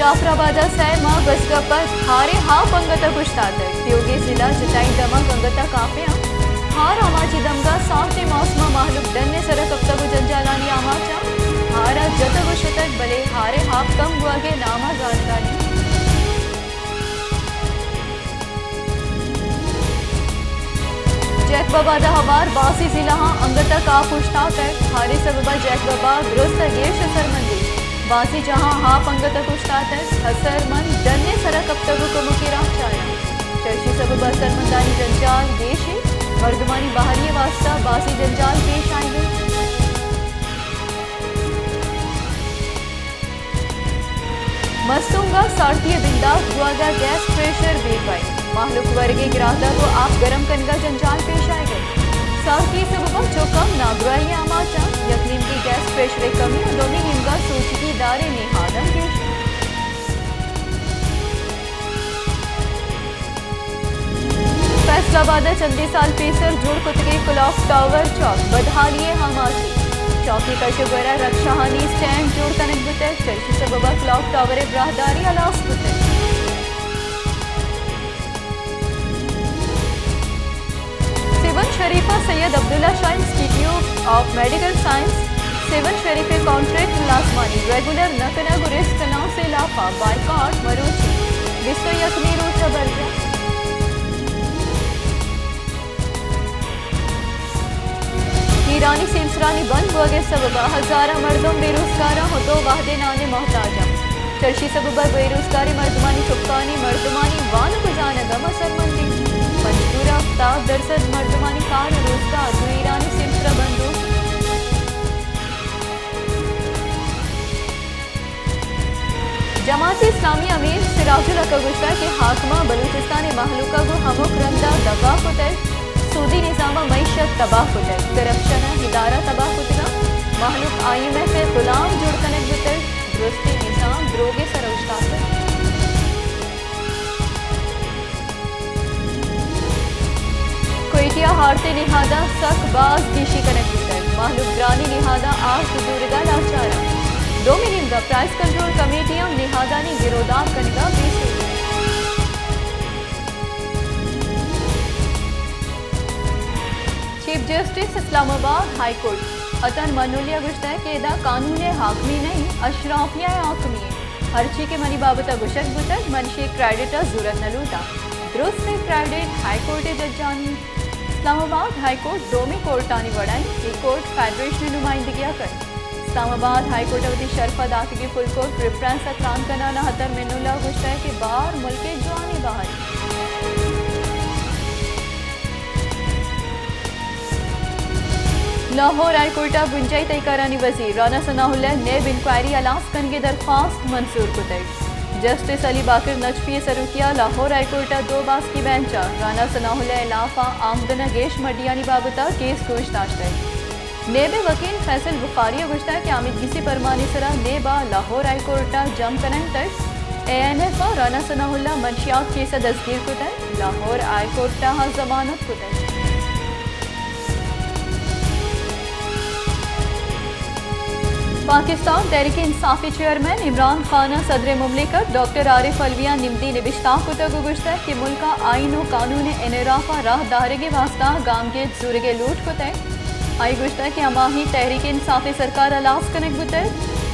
کافر آباد ءَ سئے ماہ گوزگ ءَ پد ہارے ہاپ انگت ءَ کشتاتگ۔ تیوگیں ضلع جتائیں دمگ انگت ءَ کاپیاں۔ ہار آماچی دمگ ءَ ساہتیں موسم ءَ مہلوک ڈن ءِ سر ءَ کپتگ ءُ جنجالانی آماچ اَنت۔ ہار ءَ جتگ ءُ شتگ، بلے ہارے ہاپ کم بوگ ءِ نام ءَ زانگ ءَ نہ اِنت۔ جیکب آباد ءَ ہوار بازیں ضلعاں انگت ءَ کاپ اوشتاتگ۔ ہارے سبب ءَ جیکب آباد درست ءَ گیش اثرمندی۔ بازیں جاہاں ہاپ انگت ءَ اوشتاتگ۔ اثرمند ڈن ءِ سر ءَ کپتگ ءُ کمکے راہ چارگ۔ چرشی سبب ءَ اثرمندانی جنجال گیش اِنت۔ مردمانی بہری ءِ واستہ بازیں جنجال پیش آیگ ءَ اِنت۔ مستونگ ءَ سارتی ءِ بندات بوگ ءَ گیس پریشر بیگواہی۔ مہلوک ورگ ءِ گرادگ ءُ آپ گرم کنگ ءَ جنجال پیش آیگ ءَ اِنت۔ سارتی ءِ سبب ءَ چو کم نادراہی آماچ اَنت۔ یک نیمگے گیس پریشر ءِ کمی ءُ دومی نیمگ ءَ سوچگی دار ءِ نہاداں گیش اِنت۔ فیصل آباد ءَ چندے سال پیسر جوڑ کتگیں کلاک ٹاور چوک بدحالی ءِ آماچ اِنت۔ چوک ءِ کش ءُ بر ءَ رکشہانی اسٹینڈ جوڑ کنگ بوتگ، چرشی سبب ءَ کلاک ٹاور ءِ براہداری ہلاس بوتگ۔ سیون شریف ءَ Syed Abdullah Shah institute of medical science Sehwan Sharif ءِ کانٹریکٹ ملازمانی ریگولر نہ کنگ ءُ ریسک الائنس ءِ ہلاپ ءَ بائیکاٹ مروچی بیست ءُ یکمی روچ ءَ برجاہ۔ ایرانی سیمسرانی بند بوگ ءِ سبب ءَ ہزاراں مردم بے روزگار اَنت ءُ دو وہدے نان ءِ محتاج اَنت۔ چرشی سبب ءَ بے روزگاریں مردمانی چکانی مردمانی وانگ ءُ زانگ ہم اثرمندی۔ پنجگور ءَ ہپتاد درسد مردمانی کار ءُ روزگار دو ایرانی سیمسر ءَ بندوک۔ جماعت اسلامی امیر سراج الحق ءَ گوشتگ کہ حاکماں بلوچستان ءِ مہلوک ءَ گوں ہمک رند ءَ دغا کتگ، سودی نظام ءَ معیشت تباہ کتگ، کرپشن ءَ ادارہ تباہ کتگ اَنت، مہلوک آئی ایم ایف ءِ غلام جوڑ کنگ بوتگ، درستیں نظام دروگ ءِ سر ءَ اوشتاتگ۔ کوئٹہ ءَ آرت ءِ نہاداں سک باز گیشی کنگ بوتگ، مہلوک گرانیں نہاداں آرت زورگ ءَ لاچار اَنت۔ دومی نیمگ ءَ پرائس کنٹرول کمیٹی ہم نہادانی گرودار کنگ ءَ بے سود اِنت۔ چیف جسٹس اسلام آباد ہائی کورٹ عطا منولی ءَ گوشتگ کہ ادا قانون ءِ حاکمی نہ اِنت، اشرافیہ ءِ حاکمی اِنت۔ ہرچی کہ منی بابت ءَ گوشگ بوتگ، من ایشی ءِ کریڈٹ ءَ زورگ نہ لوٹاں۔ درستیں کریڈٹ ہائی کورٹ ءِ ججانی اِنت۔ اسلام آباد ہائی کورٹ دومی کورٹانی وڑ ءَ اِنت۔ اے کورٹ فیڈریشن ءِ نمائندگی ءَ کنت۔ اسلام آباد ہائی کورٹ ءَ وتی شرپ ءَ داتگیں فل کورٹ ریفرنس ءَ تران کنان ءَ عطا منولی ءَ گوشتگ کہ بہار ملک ءِ جوانیں بہرے۔ لاہور ہائی کورٹ ءَ بنجاہی تہی کارانی وزیر رانا ثناء اللہ ءِ نیب انکوائری ہلاس کنگ ءِ درخواست منظور کتگ۔ جسٹس علی باقر نجفی ءِ سروکی ءَ لاہور ہائی کورٹ ءِ دو باسکی بینچ ءَ رانا ثناء اللہ ءِ ہلاف ءَ آمدن ءَ گیش مڈیانی بابت ءَ کیس گوش داشتگ۔ نیب ءِ وکیل فیصل بخاری ءَ گوشتگ کہ آمیدگسی پرمان ءِ سرا نیب ءَ لاہور ہائی کورٹ ءَ جم کنائینتگ۔ اے این ایف ءَ رانا ثناء اللہ منشیات کیس ءَ دزگیر کتگ، لاہور ہائی کورٹ ءَ ضمانت کتگ۔ پاکستان تحریک انصاف ءِ چیئرمین عمران خان ءَ صدر مملکت ڈاکٹر عارف علوی ءَ نمدی نبشتانک کتگ ءُ گوشتگ کہ ملک ءَ آئین ءُ قانون ءِ انحراف ءَ راہ دارگ ءِ واستہ گامگیج زورگ ءِ لوٹ کتگ۔ آئی ءَ گوشتگ کہ ہماہی تحریک انصاف ءِ سرکار ہلاس کنگ بوتگ،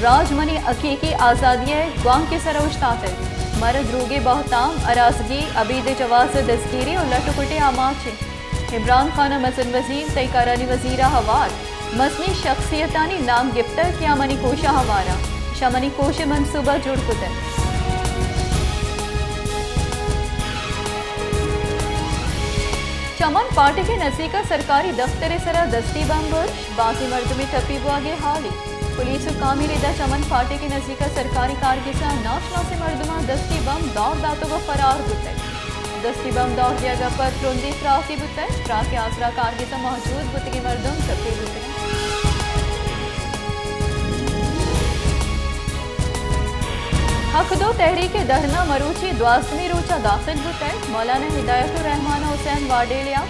راج منی حقیقی آزادی ءِ گوانک ءِ سرا اوشتاتگ۔ مارا دروگے، بہتام، ہراسگی، ابید ءِ جواز ءِ دزگیری ءُ لٹ ءُ کٹ ءِ آماچ اِنت۔ عمران خان ءَ مزن وزیر، تہی کارانی وزیر ءَ ہوار مزنیں شخصیتانی نام گپتگ کہ آ منی کوش ءَ ہوار اَنت، اشاں منی کوش ءِ منصوبہ جوڑ کتگ۔ چمن پھاٹک ءِ نزیک ءَ سرکاری دفتر ءِ سرا دستی بمب برش، بازیں مردمے ٹپی بوگ ءِ ہالے۔ پولیس ءُ کامیں رد ءَ چمن پھاٹک ءِ نزیک ءَ سرکاری کارگس ءَ ناشناسیں مردماں دستی بمب دور داتگ ءُ فرار بوتگ۔ دستی بمب دور دیگ ءَ پد ترندیں تراکے بوتگ۔ تراک ءِ آسرا کارگس ءَ موجود بوتگیں مردم ٹپی بوتگ اَنت۔ حق دو تحریک ءِ دھرنا مروچی دوازدمی روچ ءَ داخل بوتگ۔ مولانا ہدایت الرحمان ءُ حسین واڈیلیا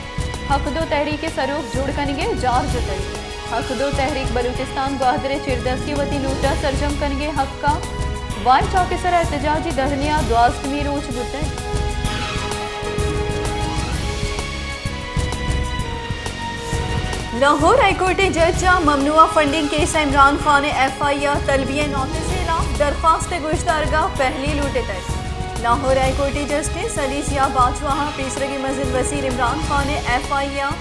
حق دو تحریک ءِ سروک جوڑ کنگ ءِ جار جتگ۔ حق دو تحریک بلوچستان گوادر ءِ چیردستی ءَ وتی لوٹ ءَ سرجم کنگ ءِ حق ءَ وائٹ چوک ءِ سرا احتجاجی دھرنیا دوازدھمی روچ بوتگ۔ لاہور ہائی کورٹ ءِ جج ءَ ممنوعہ فنڈنگ کیس ءَ عمران خان ءِ ایف آئی آر طلبی ءِ نوٹس ءِ ہلاپ درخواست ءِ گوشدارگ ءَ پہلی لوٹتگ۔ لاہور ہائی کورٹ ءِ جسٹس علی ضیاء باجوہ ءَ پیسرگیں مزن وزیر عمران خان ءِ ایف آئی آر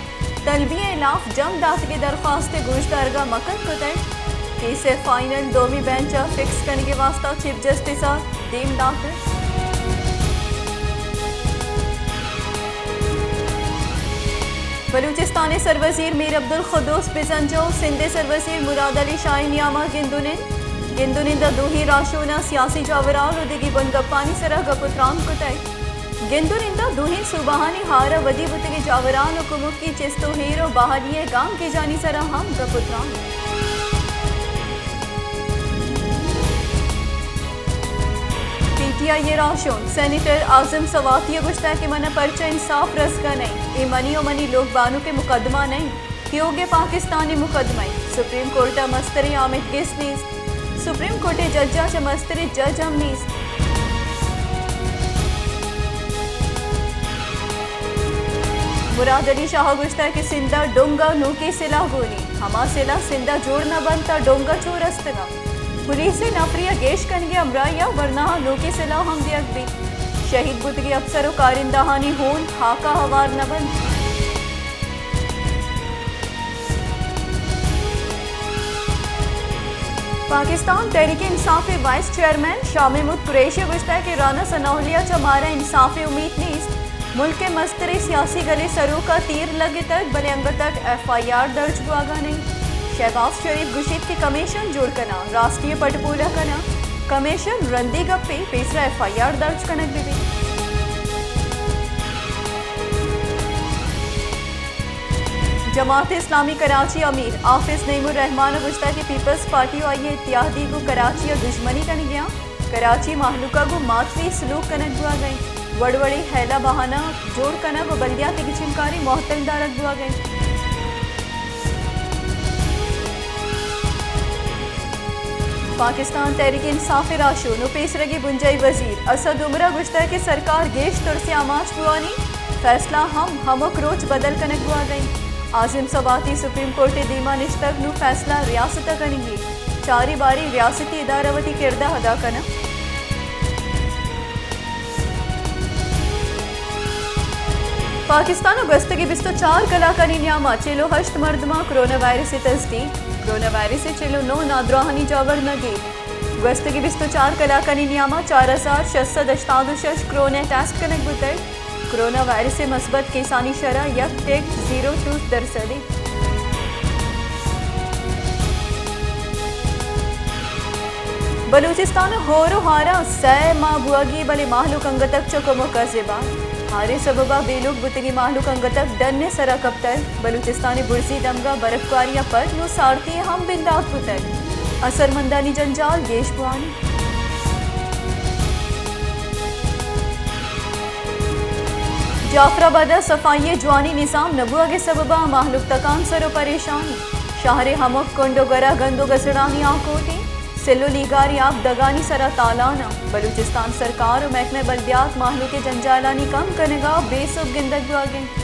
طلبی ءِ ہلاپ جم داتگیں درخواست ءِ گوشدارگ ءَ مکن کتگ۔ کیس ءِ فائنل دومی بینچ ءَ فکس کنگ ءِ واستہ چیف جسٹس ءَ دیم داتگ۔ بلوچستان ءِ سروزیر میر عبدالقدوس بزنجو ءُ سندھ ءِ سروزیر مراد علی شاہ ءِ نیام ءَ گند ءُ نند، گند ءُ نند ءَ دوہیں راہشوناں سیاسی جاوران ءُ دگہ بنگپانی سرا گپ ءُ تران کتگ۔ گند ءُ نند ءَ دوہیں صوبہانی ہار ءَ ودی بوتگیں جاوران ءُ کمکی چست ءُ ایر ءُ بحالی ءِ گامگیجانی سرا ہم گپ ءُ تران۔ پی ٹی آئی ءِ راہشون سینیٹر عازم سواتی ءَ گوشتگ کہ من ءَ پرچہ انصاف رسگ ءَ نہ انت، اے منی ءُ منی لوگ بانک ءِ مقدمہ نہ انت، تیوگیں پاکستانی مقدمہ انت۔ سپریم کورٹ ءَ مستریں آمید گس نیست۔ سپریم کورٹ ءِ جج ءَ چہ مستریں جج ہم نیست۔ مراد علی شاہ ءَ گوشتگ کہ سندھ ءَ ڈنگ ءَ نوکیں سلاہ گون انت، ہما سلاہ سندھ ءَ جوڑ نہ بنت تہ ڈنگ ءَ چو رستگ انت۔ پولیس ءِ نفری ءِ گیش کنگ ءِ ہمراہی ءَ ورناہاں نوکیں سلاہ ہم دیگ بیت۔ شہید بوتگیں افسر ءُ کارندہانی ہون ہاک ءَ ہوار نہ بنت۔ پاکستان تحریک انصاف ءِ وائس چیئرمین شاہ محمود قریشی ءَ گوشتگ کہ رانا ثناء اللہ ءَ چہ مارا انصاف ءِ امیت نیست۔ ملک ءِ مستریں سیاسی گل ءِ سروک ءَ تیر لگتگ، بلے انگت تک ایف آئی آر درج بوہگا نہ انت۔ شہباز شریف گوشیت کہ کمیشن جوڑ کناں، راستی ءِ پٹ پولہ کناں، کمیشن رندی گپے، پیسرا ایف آئی آر درج کنگ بہ بیت۔ جماعت اسلامی کراچی امیر حافظ نعیم الرحمان ءَ گوشتگ کہ پیپلز پارٹی ءُ آئی ءِ اتحادی گوں کراچی ءَ دژمنی کنگیاں، کراچی مہلوک ءَ گوں ماتوی سلوک کنگ بوہگ ءَ انت، وڑ وڑیں ہیلہ بہانہ جوڑ کنگ ءُ بلدیاتی گچینکاری معطل دارگ بوہگ ءَ انت۔ پاکستان تحریک انصاف ءِ راہشون ءُ پیسرگیں بنجاہی وزیر اسد عمر ءَ گوشتگ کہ سرکار گیش ترس ءِ آماچ بوانی، فیصلہ ہم ہمک روچ بدل کنگ بوہگ ءَ انت۔ عازم سواتی سپریم کورٹ ءِ دیما نشتگ، نوں فیصلہ ریاست ءَ کنگی انت۔ چاری باری ریاستی ادارہ وتی کرد ءَ ادا کناں۔ پاکستان ءَ گوستگیں بیست ءُ چار کلاکانی نیام ءَ چل ءُ ہشت مردماں کرونا وائرس ءِ تصدیق، کرونا وائرس ءِ چل ءُ نو نادراہانی جاور نہ گیت۔ گوستگیں بیست ءُ چار کلاکانی نیام ءَ چار ہزار شش سد ہشتاد ءُ شش کرونا ٹیسٹ کنگ بوتگ۔ کرونا وائرس ءِ مثبت کیسانی شرح یک ٹک زیرو ٹو درسد انت۔ بلوچستان ءَ ہور ءُ ہاراں سئے ماہ بوہگی، بلے مہلوک انگت تک چہ کمک ءَ زبہر۔ ہار ءِ سبب ءَ بے لوگ بوتگیں مہلوک انگت تک ڈن ءِ سرا کپتگ۔ بلوچستان ءِ برزی دمگ ءَ برفکواری ءَ پد نوں سارتی ہم بندات بوتگ۔ اثرمندانی جنجال گیش بوان انت۔ جعفر آباد ءَ صفائی ءِ جوانیں نظام نہ بوہگ ءِ سبب ءَ مہلوک تکانسر ءُ پریشان انت۔ شہر ءِ ہمک کنڈ ءُ گور ءَ گند ءُ گسڑانی آکوٹ انت۔ سل ءُ لیگاریں آپ دگانی سرا تالان انت۔ بلوچستان سرکار ءُ محکمہ بلدیات مہلوک ءِ جنجالانی کم کنگ ءَ بے سہب گندگ بوہگ انت۔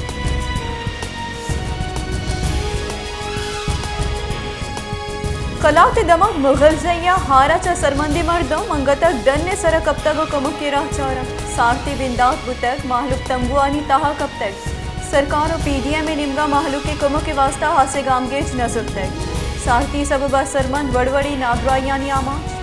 قلات ءِ دمگ مغلزئی ءَ ہار ءَ چہ سرمندیں مردم انگت تک ڈن ءِ سرا کپتگ ءُ کمک ءِ راہ چار انت۔ سارتی بندات بوتگ، مہلوک تمبوانی تہا کپتگ۔ سرکار ءُ پی ڈی ایم ءِ نیمگ ءَ مہلوک ءِ کمک ءِ واستہ ہاسیں گامگیج نہ زرتگ۔ سارتی سبب ءَ سرمند وڑ وڑیں نادراہیانی آماچ۔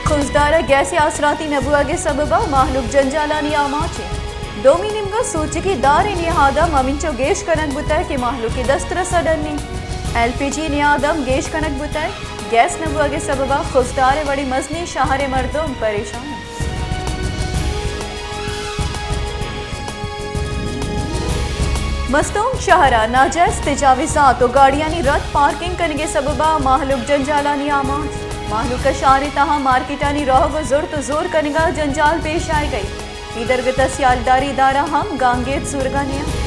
خضدار ءَ گیس ءِ آسراتی نہ بوہگ ءِ سبب ءَ مہلوک جنجالانی آماچ انت۔ دومی نیمگ ءَ سوچگی دار ءِ نیاد ہم ہمینچو گیش کنگ بوتگ کہ مہلوک ءِ دسترس ءَ ڈن انت۔ ایل پی جی نیاد ہم گیش کنگ بوتگ۔ گیس نہ بوہگ ءِ سبب ءَ خضدار ءِ وڑیں مزنیں شہر ءِ مردم پریشان انت۔ مستونگ شہر ءَ ناجائز تجاوزات ءُ گاڑیانی رد پارکنگ کنگ ءِ سبب ءَ مہلوک جنجالانی آماچ۔ مہلوک ءَ شہر ءِ تہا مارکیٹانی روگ ءُ زرت ءُ زور کنگ ءَ جنجال پیش آیگ ءَ انت۔ اے درگت ءَ سیالداری ادارہ ہم گامگیج زورگ ءَ نہ انت۔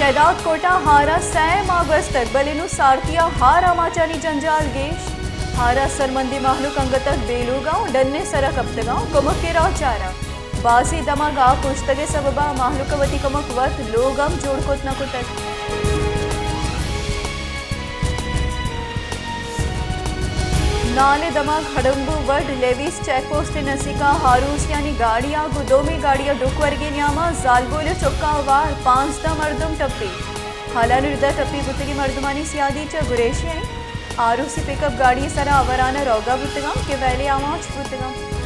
شہداد کوٹ ءَ ہار ءَ سئے ماہ گوستگ، بلے نوں سارتی ءَ ہار آماچانی جنجال گیش۔ ہار ءَ سرمندی مہلوک انگت ءَ بے لوگ ءَ ڈن ءِ سر ءَ کپتگ ءُ کمک ءِ راہ چار ءَ۔ بازیں دمگ آپ اوشتگ ءِ سبب ءَ مہلوک ءَ وتی کمک وت لوگ ہم جوڑ کت نہ کتگ۔ نال ءِ دمگ ہڑمبو وڈ لیویز چیک پوسٹ ءِ نزیک ءَ آر او سیانی گاڑی ءَ گوں دومی گاڑی ءَ ڈکھ ورگی نیام ءَ زالبول ءِ چکاں ہوار پانزدہ مردم ٹپی۔ ہالانی رد ءَ ٹپی بوتگیں مردمانی سیادی چہ گریشی ءَ انت۔ آر او سی پک اپ گاڑی ءِ سرا آوران ءَ روگ ءَ بوتگ انت کہ ویل ءِ آماچ بوتگ انت۔